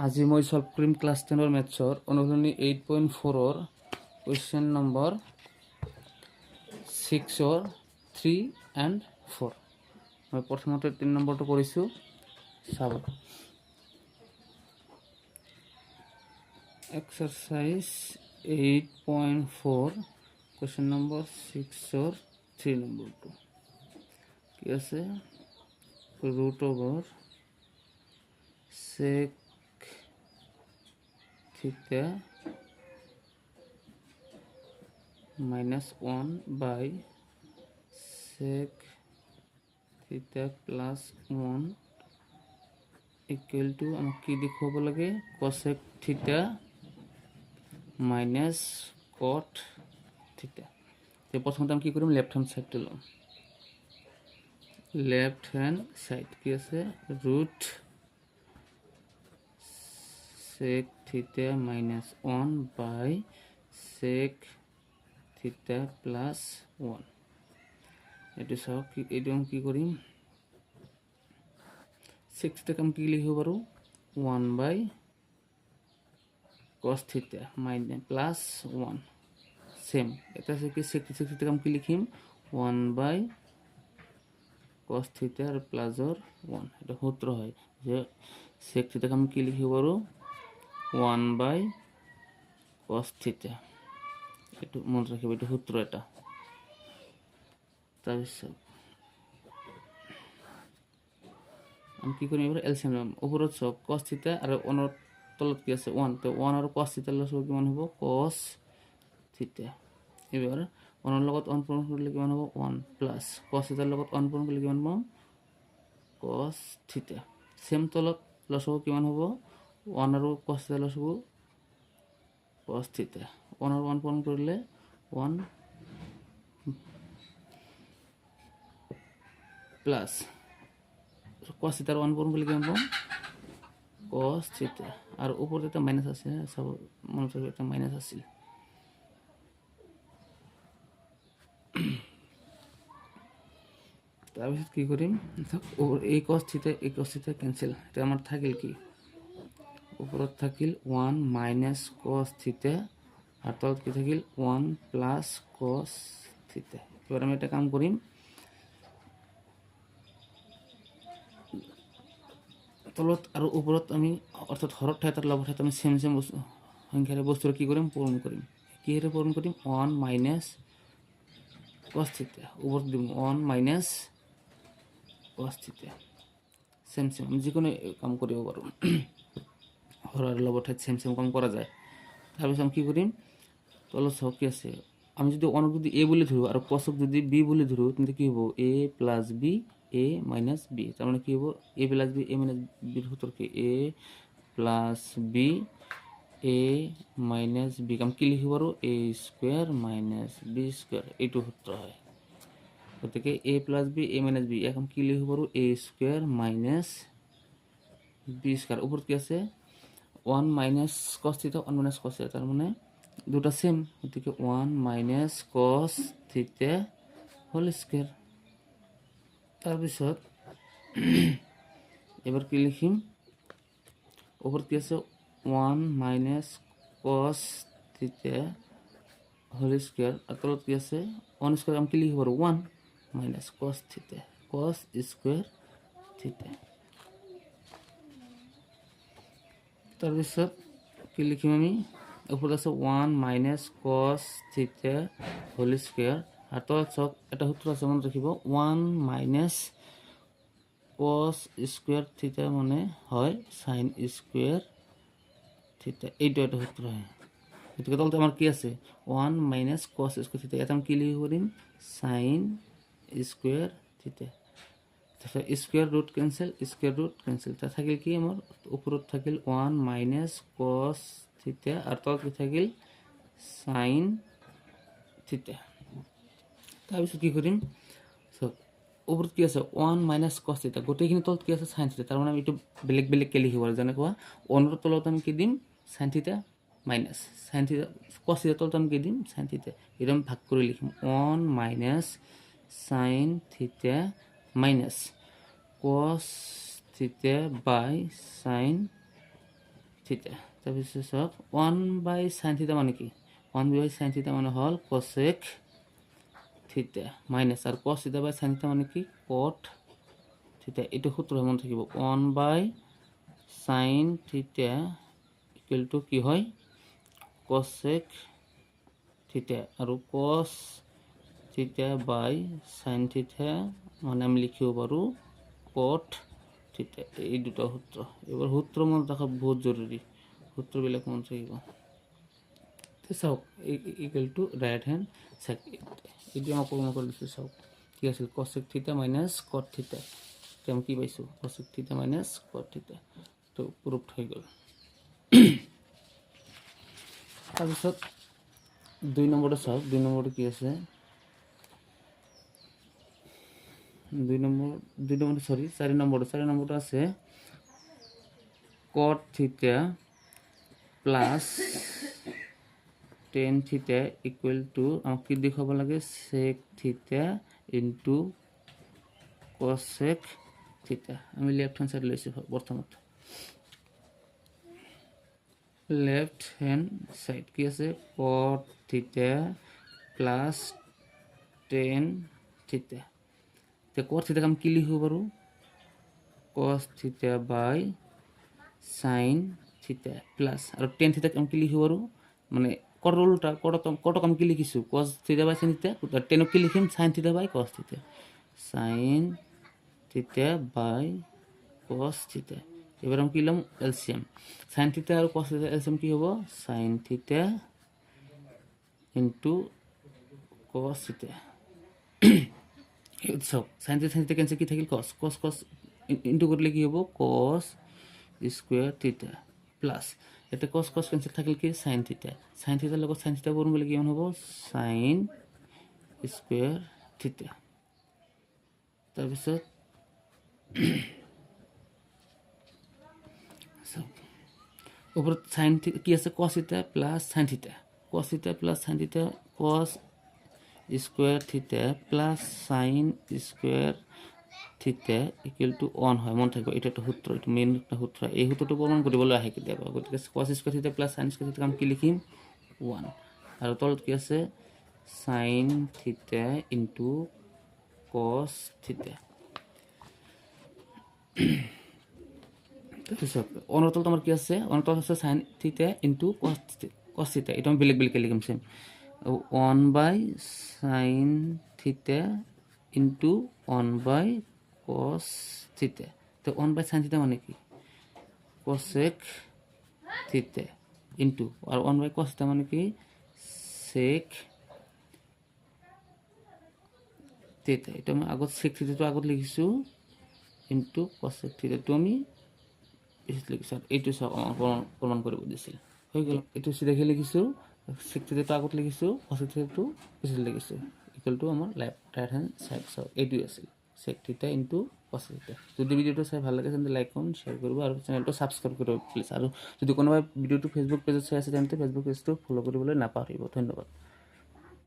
আজি মই ছল্ভ কৰিম ক্লাছ 10ৰ মেথছৰ অনুশীলনী 8.4ৰ কুৱেশ্যন নম্বৰ 6ৰ 3 এণ্ড 4। মই প্ৰথমতে 3 নম্বৰটো কৰিছোঁ, চাব। Exercise 8.4, question number 6ৰ 3 নম্বৰটো কি আছে? Root over sec theta minus 1 by sec theta plus 1 equal to আমাক কি দেখুৱাব লাগে? Cosec theta minus cot theta। তো প্ৰথমতে আমি কি কৰিম? লেফ্ট হেণ্ড সাইডটো ল'ম। লেফ্ট হেণ্ড সাইড কি আছে? Root sec theta minus 1 by sec theta plus 1। এইটো চাওক কি, এইটো আমি কি কৰিম? Sec থিটাক আমি কি লিখিব পাৰোঁ? 1 by cos theta minus plus 1। Same এটা আছে কি, sec থিটাক আমি কি লিখিম? 1 by cos theta আৰু প্লাছৰ 1। এটা সূত্ৰ হয় যে sec থিটাক আমি কি লিখিব পাৰোঁ? 1 বাই cos theta। এইটো মনত ৰাখিব, এইটো সূত্ৰ এটা। তাৰপিছত আমি কি কৰিম? এবাৰ এলচিএম ল'ম। ওপৰত চাওক, cos theta আৰু ওৱানৰ তলত কি আছে? ওৱান। তো ওৱান আৰু cos থিটাৰ লসাগু কিমান হ'ব? Cos theta। এইবাৰ ওৱানৰ লগত ওৱান পূৰণ কৰিলে কিমান হ'ব? ওৱান। প্লাছ cos থিটাৰ লগত ওৱান পূৰণ কৰিলে কিমান পাম? Cos theta। Same, তলত লসাগু কিমান হ'ব? ওৱান আৰু cos থিটাৰ লসাগু cos theta। One আৰু ওৱান পূৰণ কৰিলে ওৱান, প্লাছ cos থিটাৰ ওৱান পূৰণ কৰিলে কিমান পাম? Cos theta। আৰু ওপৰত এটা মাইনাছ আছে, চাব, মনত ৰাখিব, এটা মাইনাছ আছিল। তাৰপিছত কি কৰিম? এই cos theta, এই cos theta cancel. এতিয়া আমাৰ থাকিল কি? ওপৰত থাকিল ওৱান মাইনাছ cos theta আৰু তলত কি থাকিল? One plus cos theta। এবাৰ আমি এটা কাম কৰিম। তলত আৰু ওপৰত আমি, অৰ্থাৎ হৰৰ ঠাইত আৰু লবৰ ঠাইত আমি চেম চেম বস্তু, সংখ্যাৰে বস্তুৰে কি কৰিম? পূৰণ কৰিম। কিহেৰে পূৰণ কৰিম? ওৱান মাইনাছ cos theta ওপৰত দিম, one minus cos theta। Same same, আমি যিকোনো কাম কৰিব পাৰোঁ। হৰ আৰু লবৰ ঠাইত চেম চেম কাম কৰা যায়। তাৰপিছত আমি কি কৰিম? তলত চাওক কি আছে। আমি যদি ওৱানক যদি এ বুলি ধৰোঁ আৰু কছক যদি বি বুলি ধৰোঁ, তেন্তে কি হ'ব? A plus B, A minus B। তাৰমানে কি হ'ব? A plus B, A minus বিৰ সূত্ৰ কি? A plus B, A minus B। আমি কি লিখিব পাৰোঁ? A square minus B square। এইটো সূত্ৰ হয়। গতিকে A plus B, A minus B, ইয়াক আমি কি লিখিব পাৰোঁ? A square minus B square। ওপৰত কি আছে? One minus cos theta, one minus cos theta, তাৰমানে দুটা চেম। গতিকে one minus cos theta whole square। তাৰপিছত এবাৰ কি লিখিম? ওপৰত কি আছে? One minus cos theta whole square। আৰু তলত কি আছে? ওৱান স্কুৱেৰ আমি কি লিখিব পাৰোঁ? One minus cos theta, cos square theta। তাৰপিছত কি লিখিম আমি? ওপৰত আছে one minus cos theta whole square আৰু তলত চাওক, এটা সূত্ৰ আছে, মনত ৰাখিব। One minus cos square theta মানে হয় চাইন স্কুৱেৰ থিটা। এইটো এটা সূত্ৰ হয়। গতিকে তলত আমাৰ কি আছে? One minus cos square theta। ইয়াত আমি কি লিখিব পাৰিম? চাইন স্কুৱেৰ থিটা। তাৰপিছত square root cancel, square root cancel। তাত থাকিল কি? আমাৰ ওপৰত থাকিল ওৱান মাইনাছ কছ থিটা আৰু তলত কি থাকিল? চাইন থিটা। তাৰপিছত কি কৰিম? চাওক, ওপৰত কি আছে? ওৱান মাইনাছ কছ থিটা। গোটেইখিনি তলত কি আছে? চাইন থিটা। তাৰমানে আমি এইটো বেলেগ বেলেগকৈ লিখিব পাৰোঁ। যেনেকুৱা ওৱানৰ তলত আমি কি দিম? Sine theta minus sine theta। Cos theta তলত আমি কি দিম? চাইন থিটা। এইটো আমি ভাগ কৰি লিখিম, one minus sine theta minus cos theta by sine থিটা। তাৰপিছত চাওক ওৱান বাই চাইন থিটা মানে কি, ওৱান বাই চাইন থিটা মানে হ'ল কচেক থিটা মাইনাছ আৰু cos theta by sine theta মানে কি কট থিটা। এইটো সূত্ৰ মনত থাকিব, one by sine theta equal to কি হয় কচেক থিটা আৰু cos theta by sine theta মানে আমি লিখিব পাৰোঁ কট থিটা। এই দুটা সূত্ৰ, এইবাৰ সূত্ৰ মনত ৰখা বহুত জৰুৰী, সূত্ৰবিলাক মনত ৰাখিব। চাওক equal to right hand side, এইটো আমাক প্ৰমাণ কৰি দিছোঁ। চাওক কি আছিল cosec theta minus cot theta, এতিয়া আমি কি পাইছোঁ cosec theta minus cot theta, তো প্ৰুফ হৈ গ'ল। তাৰপিছত দুই নম্বৰটো চাওক, দুই নম্বৰটো কি আছে, দুই নম্বৰ সৰি চাৰি নম্বৰটো আছে cot theta plus tan theta equal to আমাক কি দেখুৱাব লাগে sec theta into cosec theta। আমি লেফ্ট হেণ্ড সাইড লৈছোঁ প্ৰথমত, লেফ্ট হেণ্ড সাইড কি আছে cot theta plus tan theta। এতিয়া cot থিটাক আমি কি লিখিব পাৰোঁ cos theta by sin theta plus আৰু tan থিটাক আমি কি লিখিব পাৰোঁ মানে কটৰ উল্টা কটক আমি কি লিখিছোঁ cos theta by sin theta, টেনক কি লিখিম sin theta by cos theta, sin theta by cos theta। এবাৰ আমি কি ল'ম এলচিএম, sin থিটা আৰু cos থিটা এলচিএম কি হ'ব sin theta into cos theta। চাওক sin theta sin theta cancel কি থাকিল cos cos cos into কৰিলে কি হ'ব cos square থিটা প্লাছ এতিয়া cos cos cancel থাকিল কি sin থিটা, sin থিটাৰ লগত sin থিটা পূৰণ কৰিলে কিমান হ'ব sin square থিটা। তাৰপিছত চাওক ওপৰত sin কি আছে cos theta plus sin theta, cos theta plus sin theta cos square theta plus sin square theta equal to one হয়, মনত থাকিব এইটো এটা সূত্ৰ, এইটো মেইন এটা সূত্ৰ, এই সূত্ৰটো প্ৰমাণ কৰিবলৈ আহে কেতিয়াবা। গতিকে cos square theta plus sin square theta আমি কি লিখিম ওৱান, আৰু তলত কি আছে sin theta into cos theta। তাৰপিছত ওৱানৰ তলত আমাৰ কি আছে, ওৱানৰ তলত আছে sin theta into cos theta, এইটো আমি বেলেগ বেলেগকৈ লিখিম same one by sine theta into one by cos theta। তো ওৱান বাই চাইন থিটা মানে কি cosec থিটা ইনটু আৰু ওৱান বাই cos থিটা মানে কি sec থিটা, এইটো আমি আগত sec থিটাটো আগত লিখিছোঁ ইনটু cosec থিটাটো আমি পিছত লিখিছোঁ। এইটো চাওক আমাক প্ৰমাণ কৰিব দিছিল, হৈ গ'ল। এইটো চিধাকৈ লিখিছোঁ, sec থিটাটো আগত লিখিছোঁ, cosec থিটাটো পিছত লিখিছোঁ, ইকুৱেল টু আমাৰ লেফ্ট ৰাইট হেণ্ড চাইড। চাওক এইটোৱে আছিল sec theta into cosec theta। যদি ভিডিঅ'টো চাই ভাল লাগে তেন্তে লাইক কৰক, শ্বেয়াৰ কৰিব আৰু চেনেলটো ছাবস্ক্ৰাইব কৰিব প্লিজ। আৰু যদি কোনোবাই ভিডিঅ'টো ফেচবুক পেজত চাই আছে তেন্তে ফেচবুক পেজটো ফ'ল' কৰিবলৈ নাপাহৰিব। ধন্যবাদ।